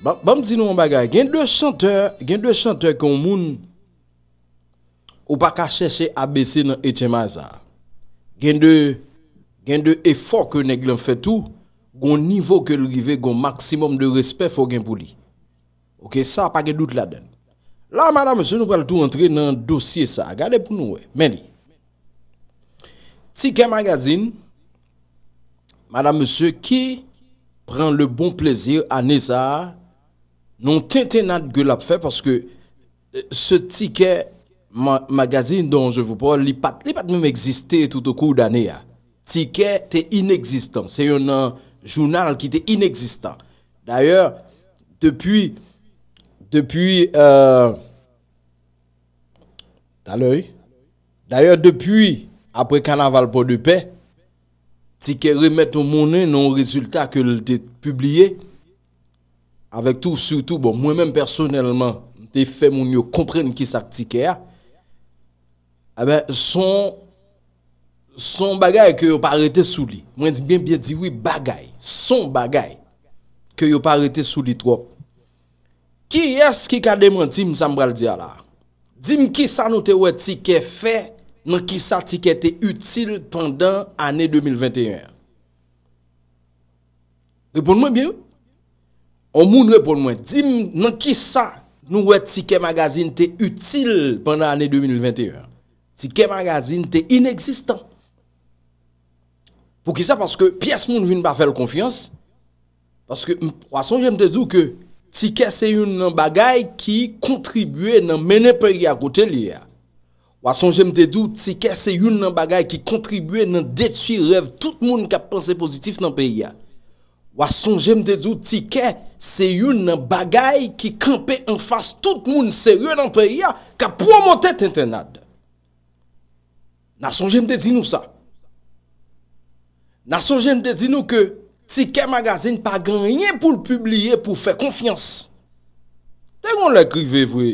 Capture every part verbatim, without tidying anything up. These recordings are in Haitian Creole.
Ban, ban m di nou yon bagay. Gen de chantè, gen de chantè ke yon moun ou pa ka chèche abese nan H M I sa. Gen de, gen de efò ke nèg lan fè tou, gon nivo ke l rive, gon maksimòm de respè fò gen pou li. Oke, sa pa gen dout ladan l. La, madanm, mesye, nou pral tou antre nan dosye sa. Gade pou nou wè. Men li. Tikè Magazine, madanm, mesye, ki pran le bon plezi ane sa a, nan tentennad ke l ap fè, paske, euh, ce ticket ma- magazine dont je vous parle, li pa t, li pa t menm egziste tout au cours d'année a. Tikè te inegzistan. Se yon nan jounal ki te inegzistan. Dayè, depi, depi, euh, talè, wi. Dayè, depi apre kanaval Pòdepè, Tikè remèt yon monnen nan yon rezilta ke l te pibliye avèk tou, sitou, bon, mwen menm pèsonèlman, m te fè moun yo konprann ki sa k Tikè a. Eben, son, son bagay ke yo pa rete sou li. Mwen di byen, byen di wi, bagay. Son bagay ke yo pa rete sou li twòp. Kiyès ki ka demanti m sa m pral di a la? Di m kisa nou te wè Tikè fè, nan kisa Tikè te itil pandan ane de mil venteyen an? Reponn mwen byen, wi. On moun reponn mwen, di m nan kisa nou wè Tikè Magazine te itil pandan ane de mil venteyen an? Tikè Magazine te inegzistan. Poukisa? Paske pyès moun vin pa fè l konfyans. Paske m, w a sonje m te di w ke Tikè se youn nan bagay ki kontribye nan mennen peyi a kote l ye a. W a sonje m te di w Tikè se youn nan bagay ki kontribye nan detwi rèv tout moun k ap panse pozitif nan peyi a. W a sonje m te di w Tikè se youn nan bagay ki kanpe anfas tout moun serye nan peyi a k ap pwomote tentennad. N a sonje m te di nou sa. N a sonje m te di nou ke Tikè Magazine pa gen anyen pou l pibliye pou fè konfyans. Te gon lè k rive vre.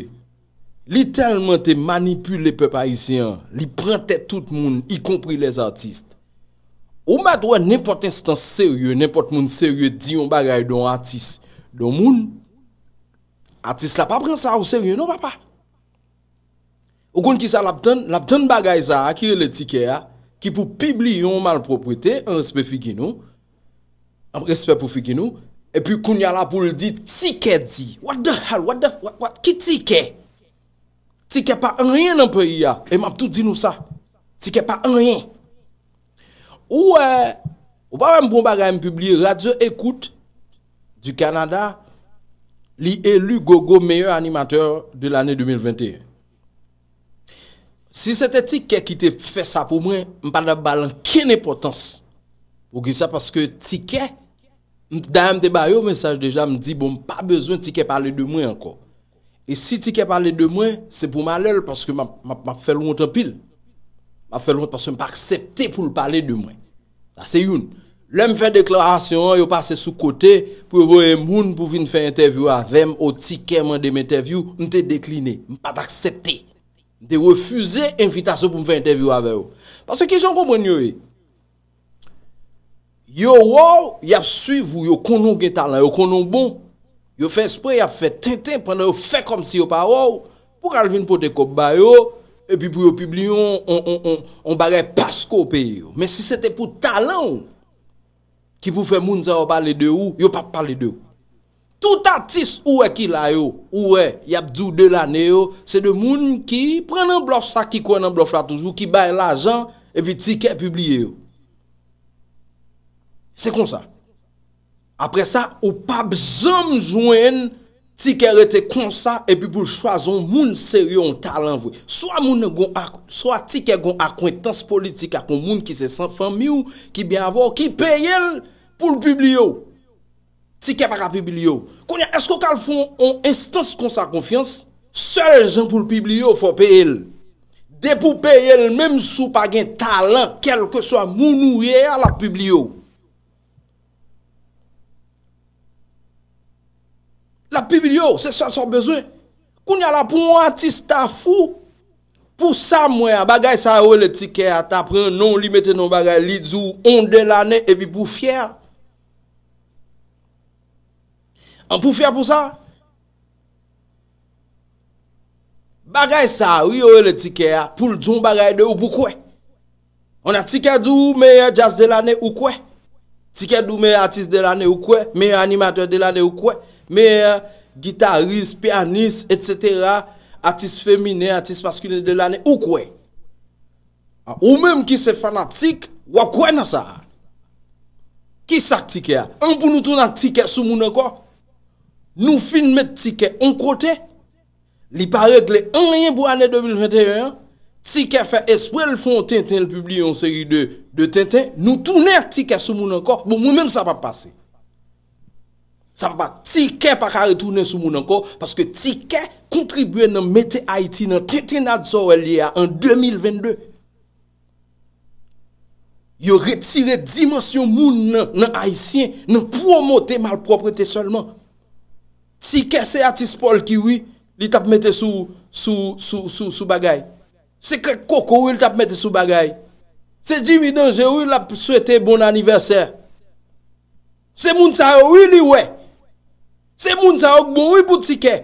Li tèlman te manipile pèp ayisyen an, li pran tèt tout moun, ikonpri lèzatis. Ou mèt wè nenpòt enstans serye, nenpòt moun serye di yon bagay de yon atis, de yon moun, atis la pa pran sa o serye non, papa. Ou konn kisa l ap tann? L ap tann bagay sa a ki rele Tikè a, ki pou pibliye yon malpwòpte, an respè figi nou, an respè pou figi nou, epi kounye a la pou l di Tikè di. What the hell? What the, what, what? Ki Tikè? Tikè pa anyen nan peyi a, e m ap tou di nou sa. Tikè pa anyen. Ou wè, ou pa wè m pran bagay m pibliye, Radio Écoute du Canada, li eli Gogo meilleur animateur de l'année deux mille vingt et un. Si se te Tikè ki te fè sa pou mwen, m pa t ap ba l ankenn enpòtans. Poukisa? Paske Tikè, m, dayè m te ba yo mesaj deja, m di, bon, m pa bezwen Tikè pale de mwen ankò. E si Tikè pale de mwen, se pou malè l, paske m ap, m ap, m ap fè l wont anpil. M ap fè l wont paske m pa aksepte pou l pale de mwen. Sa se youn. Lè m fè deklarasyon an, yo pase sou kote pou yo voye moun pou vin fè entèvyou avè m. O Tikè mande m entèvyou, m te dekline. M pa t aksepte. M te refize envitasyon pou m fè entèvyou avè yo. Paske kijan w konprann yo ye? Yo wè w, y ap swiv ou, yo konnen w gen talan, yo konnen w bon. Yo fè espre, y ap fè tenten pandan yo fè kòmsi yo pa wè w, pou w al vin pote kòb ba yo, epi pou yo pibliye yon, yon, yon, yon, yon bagay paske w peye yo. Men si se te pou talan w ki pou fè moun sa yo pale de ou, yo p ap pale de ou. Tout atis ou wè ki la yo, ou wè, y ap di w de lane yo, se de moun ki pran nan blòf sa, ki kwè nan blòf la toujou, ki bay lajan, epi Tikè pibliye yo. Se konsa. Apre sa, ou p ap janm jwenn Tikè rete konsa epi pou l chwazi yon moun serye, yon talan vre. Swa moun nan gon ak-, swa Tikè gon akwentans politik ak yon moun ki se san fanmi w, ki byen avè w, ki peye l pou l pibliye w. Tikè pa ka pibliye w. Kounye a, èske w ka al fè yon, yon enstans konsa konfyans? Sèl jan pou l pibliye w, fò w peye l. Depi w peye l, menm si w pa gen talan, kèlkeswa moun ou ye a, l ap pibliye w. L ap pibliye w, se sèl sa w bezwen. Kounye a la, pou yon atis ta fou, pou sa m wè a, bagay sa yo rele Tikè a, ta pran non w, li mete nan yon bagay, li di w on de lane, epi pou w fyè. An pou fyè pou sa? Bagay sa a, wi, yo rele tikè a, pou l di yon bagay de ou pou kwè. On a tikè di w meyè djaz de lane, ou kwè. Tikè di w meyè atis de lane, ou kwè. Meyè animatè de lane, ou kwè. Meyè gitaris, pyanis, etsetera. Atis feminen, atis maskilen de lane, ou kwè. Ou menm ki se fanatik, w ap kwè nan sa a. Ki sa k tikè a? An pou nou tounen ak tikè sou moun ankò. Nou fin met tikè on kote, li pa regle anyen pou ane de mil venteyen an. Tikè fè espre l fè on tenten, l pibliye yon seri de, de tenten. Nou tounen ak tikè sou moun ankò. Bon, mwen menm sa p ap pase. Sa pa, tikè pa ka retounen sou moun ankò, paske tikè kontribye nan mete Ayiti nan tentennad sa w wè l ye a an de mil vennde. Yo retire dimansyon moun nan, nan Ayisyen, nan pwomote malpwòpte sèlman. Tikè se atis Paul Ky wi, li t ap mete sou, sou, sou, sou, sou bagay. Se Krèk Koko wi, li t ap mete sou bagay. Se Jimmy Danger wi, l ap swete bon anivèsè. Se moun sa yo wi, li wè. Se moun sa yo k bon wi pou tikè.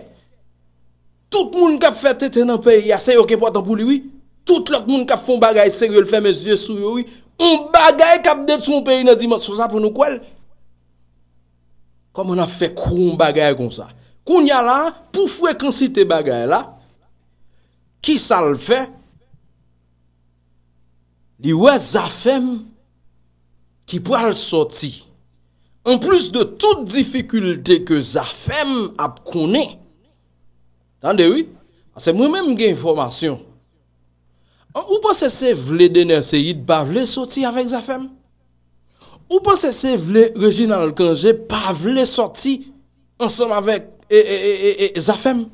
Tout moun k ap fè tenten nan peyi a, se yo k enpòtan pou li wi. Tout lòt moun k ap fè yon bagay serye, l fèmen zye sou yo wi. Yon bagay k ap detwi yon peyi nan dimansyon sa pou nou kwè l. Kòman n ap fè kwè yon bagay konsa? Kounye a la, pou frekansite bagay la, ki sa l fè? Li wè Zafèm ki pral sòti. Anplis de tout difikilte ke Zafèm ap konnen. Tande wi, paske mwen menm m gen enfòmasyon. An, ou panse se vle Dener Ceïd pa vle sòti avèk Zafèm? Ou panse se vle Reginald Cangé pa vle sòti ansanm avèk e, e, e, e, e, Zafèm?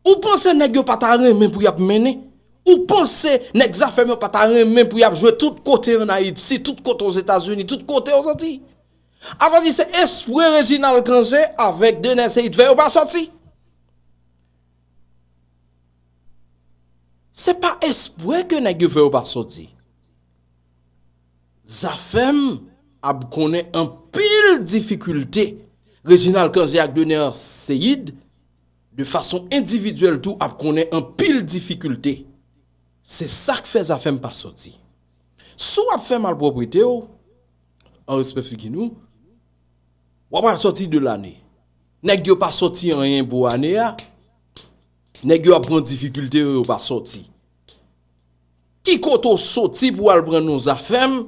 Ou panse nèg yo pa ta renmen pou y ap mennen? Ou panse nèg Zafèm yo pa ta renmen pou y ap jwe tout kote ann Ayiti, tout kote Ozetazini, tout kote Ozantiy? Avadi se espre Reginald Cangé avèk Dener Ceïd fè yo pa sòti. Se pa espre ke nèg yo fè yo pa sòti. Zafèm ap konnen anpil difikilte. Reginald Cangé ak Dener Ceïd, de fason endividyèl tou, ap konnen anpil difikilte. Se sa k fè Zafèm pa sòti. Si w ap fè malpwòpte w, an respè figi nou, w ap al sòti de lane. Nèg yo pa sòti anyen pou ane a. Nèg yo ap pran difikilte yo, yo pa sòti. Ki kote w soti pou w al pran non Zafèm,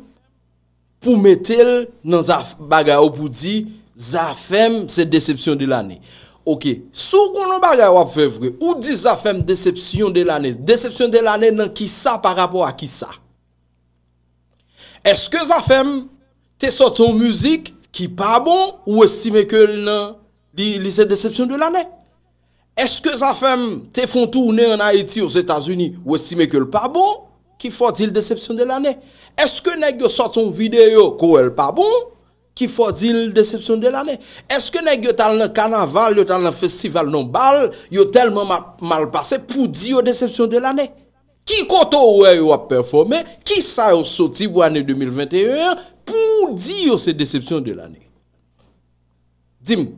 pou mete l nan zaf-, bagay ou pou di, Zafèm se desepsyon de lane? Oke, si w konn yon bagay w ap fè vre, ou di Zafèm desepsyon de lane. Desepsyon de lane nan kisa, pa rapò a kisa? Èske Zafèm te sòti yon mizik ki pa bon, ou estime ke l nan, li, li se desepsyon de lane? Èske Zafèm te fè yon toune ann Ayiti, Ozetazini, ou estime ke l pa bon, ki fè w di l desepsyon de lane? Èske nèg yo sòti yon videyo ke w wè l pa bon, ki fè w di l desepsyon de lane? Èske nèg yo t al nan kanaval, yo t al nan festival, nan bal, yo tèlman ma-, mal pase pou di yo desepsyon de lane? Ki kote w wè yo ap pèfòme? Kisa yo soti pou ane de mil venteyen an pou w di yo se desepsyon de lane? Di m,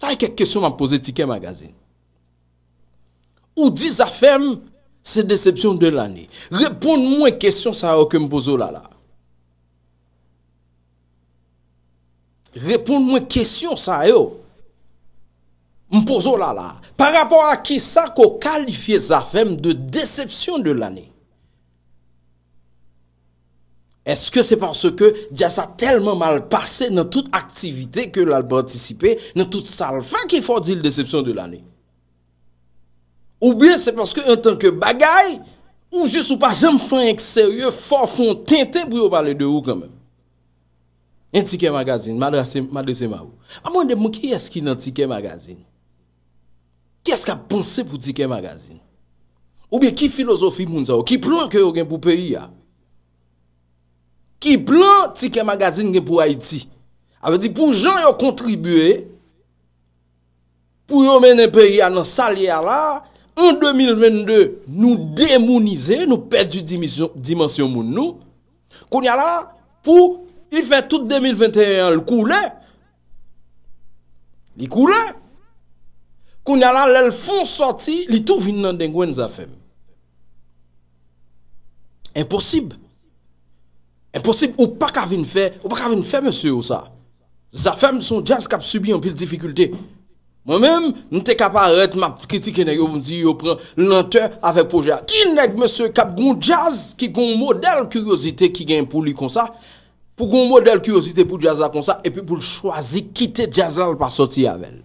sa e kèk kesyon m ap poze Tikè Magazine. Ou di Zafèm se desepsyon de lane. Reponn mwen kesyon sa yo ke m poze w la la. Reponn mwen kesyon sa yo. M poze w la la. Pa rapò a kisa ke w kalifye Zafèm de desepsyon de lane? Èske se paske djaz sa tèlman mal pase nan tout aktivite ke l al patisipe, nan tout sa l fè ki fè w di l desepsyon de lane? Oubyen se paske antanke bagay, ou jis ou pa janm fè anyen k serye, fò w fè yon tenten pou yo pale de ou kanmenm? En Tikè Magazine, m adrese, m adrese m a ou. A mande m kiyès ki nan Tikè Magazine? Kiyès k ap panse pou Tikè Magazine? Oubyen ki filozofi moun sa yo? Ki plan ke yo gen pou peyi a? Ki plan Tikè Magazine gen pou Ayiti? A vle di pou jan yo kontribye pou yo mennen peyi a nan sa l ye a la, an de mil vennde, nou demounize, nou pèdi dimisyon, dimansyon moun nou. Kounye a la, pou li fè tout de mil venteyen an l koule, Li koule. Kounye a la, lè l fè yon sòti, li tou vin nan dengwenn Zafèm. Enposib. Enposib, ou pa ka vin fè, ou pa ka vin fè mesye yo sa. Zafèm se yon djaz k ap sibi anpil difikilte. Mwen menm, m te ka parèt, m ap kritike nèg yo, m di yo pran lantè avèk pwojè a. Ki nèg, mesye, k ap gon djaz, ki gon modèl kiryozite ki gen pou li konsa, pou gon modèl kiryozite pou djaz la konsa, epi pou l chwazi kite djaz la, l pa sòti avè l?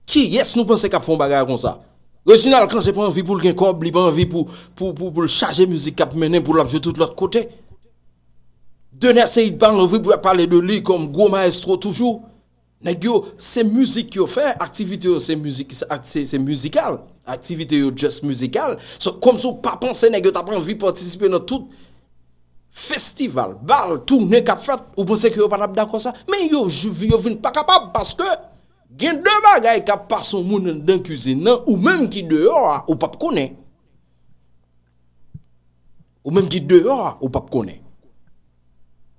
Kiyès nou panse k ap fè yon bagay konsa? Reginald Cangé pa anvi pou l gen kòb, li pa anvi pou, pou, pou, pou l chaje mizik k ap mennen, pou l ap jwe tout lòt kote. Dener Ceïd pa anvi pou y ap pale de li kòm gwo mayestwo toujou. Nèg yo, se mizik yo fè, aktivite yo se mizik, se, se, se mizikal. Aktivite yo just mizikal. So, kòmsi w pa panse nèg yo t ap anvi patisipe nan tout festival, bal, tounen k ap fèt, ou panse ke yo pa t ap dakò sa? Men yo, yo vin pa kapab, paske gen de bagay k ap pase yon moun anndan kizin nan, ou menm ki deyò a, ou p ap konnen. Ou menm ki deyò a, ou p ap konnen.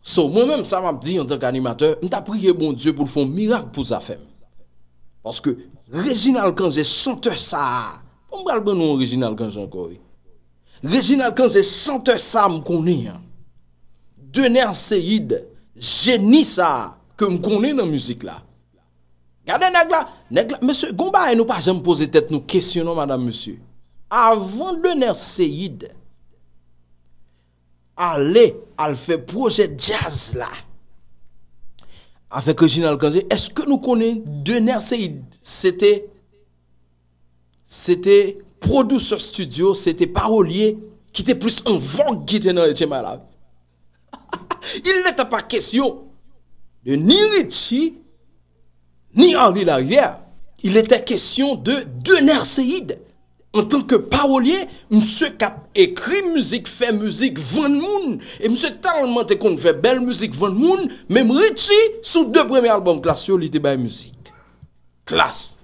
So, mwen menm, sa m ap di antank animatè, m ta priye Bondye pou l fè yon mirak pou Zafèm. Paske Reginald Cangé, chantè sa a, bon, m pral ban nou yon Reginald Cangé ankò, wi. Reginald Cangé, chantè sa a m konnen an. Dener Ceïd, jeni sa a ke m konnen nan mizik la. Gade nèg la, nèg la, mesye, gon bagay nou pa janm poze tèt nou kesyon non, madanm, mesye. Avan Dener Ceïd ale, al fè pwojè djaz la avèk Reginald Cangé, èske nou konnen Dener Ceïd se te, se te pwodisè estidyo, se te pawolye ki te plis an vòg ki te nan etye may la? Il n'était pas question de ni Richie, ni Arly Larivière. Il était question de Dener Ceïd. Antanke pawolye, misye k ap ekri mizik, fè mizik, vann moun. E misye tèlman te konn fè bèl mizik, vann moun, menm Richie, sou de premye albòm Klass yo, li te bay mizik. Klass.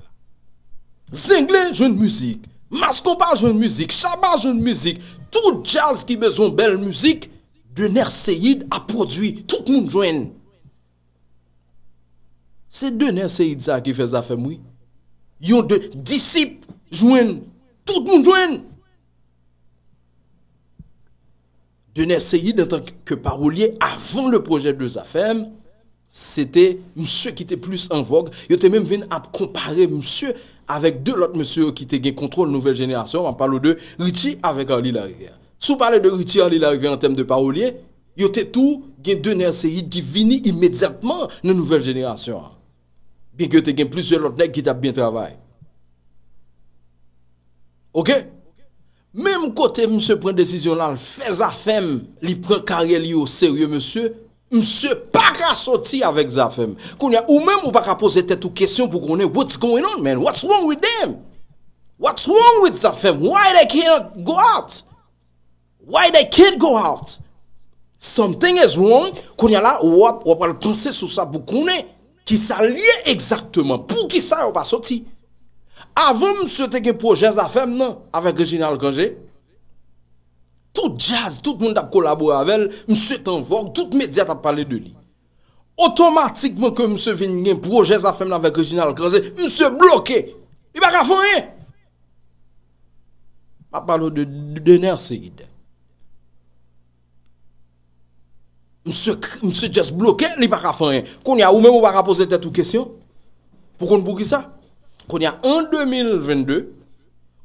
Zengle jwenn mizik. Mass Konpa jwenn mizik. Shabba jwenn mizik. Tout djaz ki bezwen bèl mizik, Dener Ceïd ap pwodui. Tout moun jwenn. Se Dener Ceïd sa ki fè Zafèm, wi. Yon de disip jwenn. Tout moun jwenn. Dener Ceïd, antanke pawolye, avan le pwojè de Zafèm, se te misye ki te plis an vòg. Yo te menm vin ap konpare misye avèk de lòt mesye yo ki te gen kontwòl nouvèl jenerasyon an. M ap pale w de Richie avèk Arly Larivière. Si w pale de Richie, Arly Larivière an tèm de pawolye, yo te tou gen Dener Ceïd ki vini imedyatman nan nouvèl jenerasyon an. Byenke yo te gen plizyè lòt nèg ki t ap byen travay. Oke? Menm kote misye pran desizyon l al fè Zafèm, li pran karyè li oserye, mesye, misye pa ka soti avèk Zafèm. Kounye a, ou menm, ou pa ka poze tèt ou kesyon pou konnen what's going on, man. What's wrong with them? What's wrong with Zafèm? Why they can't go out? Why they can't go out? Something is wrong. Kounye a la, w ap, w ap al panse sou sa pou konnen ki sa l ye egzakteman. Poukisa yo pa soti? Avan misye te gen pwojè Zafèm nan avèk Reginald Cangé, tout djaz, tout moun t ap kolabore avè l, misye t an vòg, tout medya t ap pale de li. Otomatikman ke misye vin gen pwojè Zafèm nan avèk Reginald Cangé, misye bloke. Li pa ka fè anyen. M ap pale w de Dener Ceïd. Misye, misye just bloke, li pa ka fè anyen. Kounye a, ou menm ou pa ka poze tèt ou kesyon pou konn poukisa. Kounye a, an de mil vennde,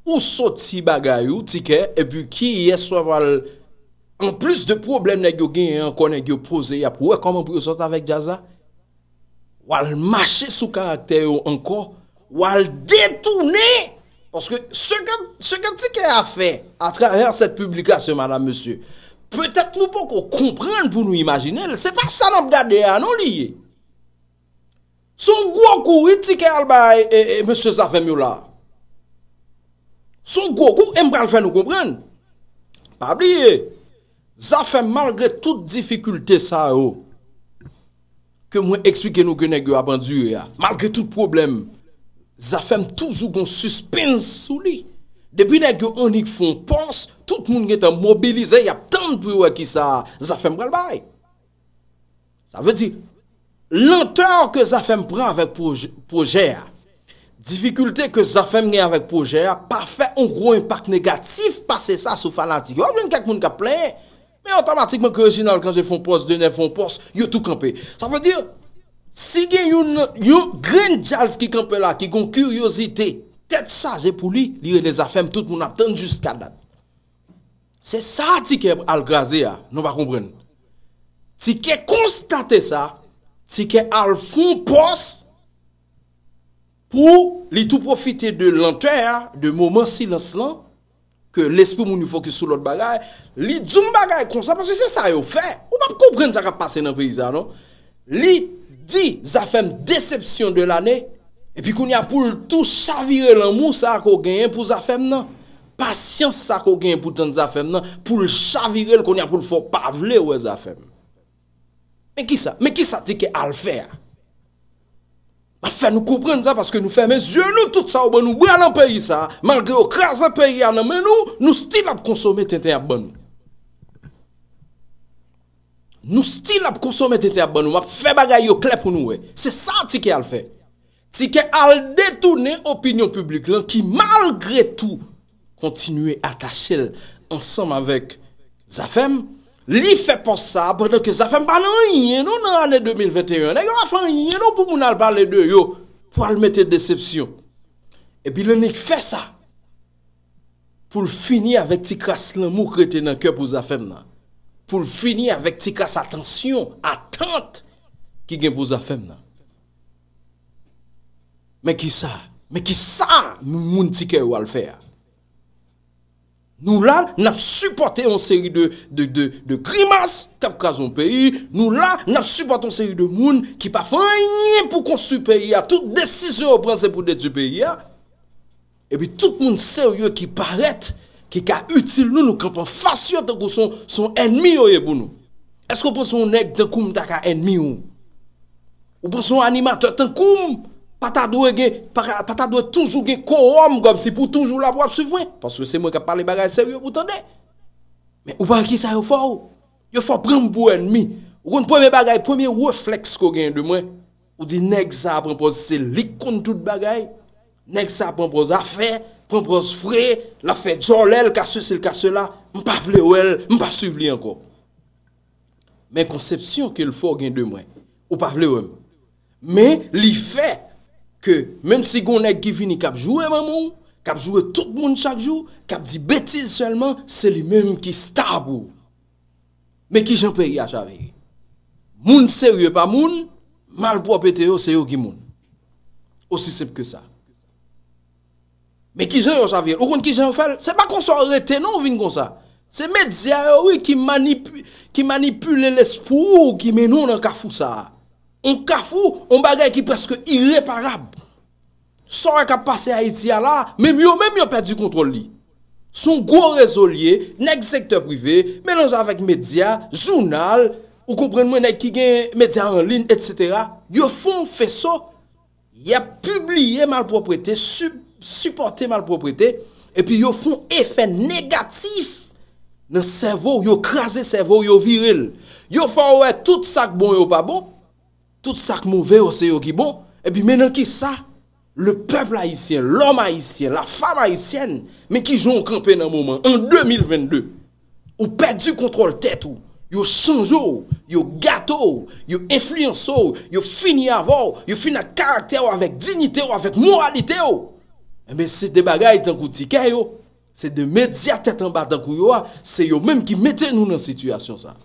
ou soti bagay ou, Tikè, epi kiyès w ap al, anplis de pwoblèm nèg yo genyen ankò, nèg yo poze, y ap wè kòman pou yo sòti avèk djaz la? W al mache sou karaktè yo ankò, w al detounen. Paske ce que, ce que Tikè a fè atravè cette publication, madame, monsieur, petèt nou poko konprann pou nou imajine l. Se pa sa n ap gade a non li ye. Se yon gwo kou wi Tikè al bay e, e, mesye Zafèm yo la. Se yon gwo kou e m pral fè nou konprann. Pa bliye, Zafèm malgre tout difikilte sa yo, ke mwen eksplike nou ke nèg yo ap andire a, malgre tout pwoblèm, Zafèm toujou gon sispens sou li. Depi nèg yo annik fè yon pòs, tout moun gentan mobilize, y ap tann pou yo wè kisa Zafèm pral bay. Sa vle di, Lantè ke Zafèm pran avèk pwoj- pwojè a, difikilte ke Zafèm gen avèk pwojè a, pa fè yon gwo enpak negatif pase sa sou fanatik yo. W ap jwenn kèk moun k ap plenyen, men otomatikman ke Reginald Cangé fè yon pòs, Dener fè yon pòs, yo tou kanpe. Sa vle di, si gen youn, yon grenn djaz ki kanpe la, ki gon kiryozite, tèt chaje pou li, li rele Zafèm, tout moun ap tann jiska dat. Se sa Tikè al kraze a, nou pa konprann. Tikè konstate sa, Tikè al fè yon pòs pou li tou pwofite de lantè a, de moman silans lan, ke lespri moun yo fokis sou lòt bagay, li di yon bagay konsa, paske se sa yo fè. Ou p ap konprann sa k ap pase nan peyi sa, non. Li di Zafèm desepsyon de lane, epi kounye a pou l tou chavire lanmou sa ke w genyen pou Zafèm nan. Pasyans sa ke w genyen pou tann Zafèm nan, pou l chavire l kounye a pou l fè w pa vle wè Zafèm. Men kisa, men kisa Tikè al fè a? M ap fè nou konprann sa paske nou fèmen zye nou, tout sa yo ban nou bra nan peyi sa, malgre yo kraze peyi a nan men nou, nou still ap konsome tenten y ap ban nou. Nou still ap konsome tenten y ap ban nou. M ap fè bagay yo klè pou nou wè. Se sa Tikè al fè. Tikè al detounen opinyon piblik lan ki malgre tou kontinye atache l ansanm avèk Zafèm. Li fè pòs sa a pandan ke Zafèm pa nan anyen non nan ane de mil venteyen an. Nèg yo pa fè anyen non pou moun al pale de yo, pou al mete desepsyon. Epi l annik fè sa pou l fini avèk ti kras lanmou k rete nan kè pou Zafèm nan. Pou l fini avèk ti kras atansyon, atant ki gen pou Zafèm nan. Men kisa, men kisa moun Tikè yo al fè a? Nou la, n ap sipòte yon seri de, de, de, de grimas k ap kraze yon peyi. Nou la, n ap sipòte yon seri de moun ki pa fè anyen pou konstwi peyi a. Tout desizyon yo pran, se pou detwi peyi a. Epi tout moun serye ki parèt, ki ka itil nou, nou kanpe anfas yo tankou se yon, se yon ènmi yo ye pou nou. Èske w panse yon nèg tankou m ta ka ènmi w? Ou panse yon animatè tankou m pa ta dwe gen, pa, ka- pa ta dwe toujou gen kowòm kòmsi pou toujou la pou w ap swiv mwen? Paske se mwen k ap pale bagay serye pou w tande. Men ou pa wè kisa yo fè w? Yo fè w pran m pou ènmi. Ou konn premye bagay, premye reflèks ke w genyen de mwen, ou di nèg sa a pran pòz se li k konn tout bagay. Nèg sa a pran pòz afè, pran pòz fre, l ap fè djòlè, l ka sesi, l ka sela. M pa vle wè l, m pa swiv li ankò. Men konsepsyon ke l fè w gen de mwen, ou pa vle wè m. Men li fè ke menm si gon nèg ki vini k ap joure manman w, k ap joure tout moun chak jou, k ap di betiz sèlman, se li menm ki sta pou ou. Men kijan peyi a chavire? Moun serye pa moun, malpwòpete yo se yo ki moun. Osi senp ke sa. Men kijan yo chavire? Ou konn kijan yo fè l? Se pa konsa w rete non w vin konsa. Se medya yo wi ki manipi- ki manipile lespri w ki mennen w nan kafou sa a. Yon kafou, yon bagay ki prèske ireparab. Sa w wè k ap pase Ayiti a la, menm yo menm yo pèdi kontwòl li. Se yon gwo rezo l ye, nèg sektè prive, melanje avèk medya, jounal, ou konprann mwen, nèg ki gen medya an liy, etsetera. Yo fè yon feso, y ap pibliye malpwòpte, sipòte malpwòpte, epi yo fè yon efè negatif nan sèvo w, yo kraze sèvo w, yo vire l. Yo fè w wè tout sa k bon yo pa bon, tout sa k move yo se yo ki bon. Epi men nan kisa le pèp ayisyen, lòm ayisyen, lafanm ayisyèn, men kijan w kanpe nan moman an de mil vennde? Ou pèdi kontwòl tèt ou. Yo chanje w, yo gate w, yo enfliyanse w, yo fini avè w, yo fini ak karaktè w, avèk diyite w, avèk moralite w. Enben, se de bagay tankou Tikè yo, se de medya tèt anba tankou yo a, se yo menm ki mete nou nan sitiyasyon sa a.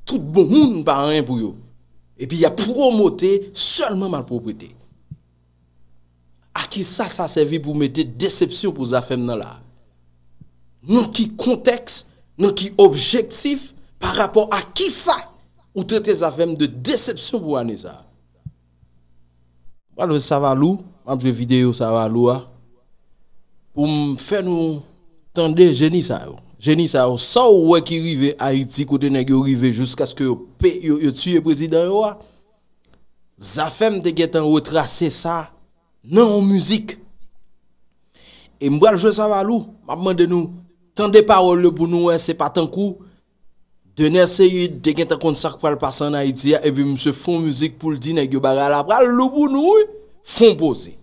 Tout bon moun pa anyen pou yo. Epi y ap pwomote sèlman malpwòpte. A kisa sa sèvi pou mete desepsyon pou Zafèm nan la? Nan ki kontèks, nan ki objektif, pa rapò a kisa ou trete Zafèm de desepsyon pou ane sa a? M pral jwe Savalou, m ap jwe videyo Savalou a pou m fè nou tande jeni sa yo. Jeni sa yo, sa w wè ki rive Ayiti kote nèg yo rive jiskaske yo, pe- yo, yo tiye prezidan yo a. Zafèm te gentan retrase sa nan yon mizik. E m pral jwe Savalou, m ap mande nou tande pawòl yo pou nou wè se pa tankou Dener Ceide te gentan konn sa k pral pase ann Ayiti a, epi misye fè yon mizik pou l di nèg yo bagay la pral lou pou nou, wi. Fè yon poze.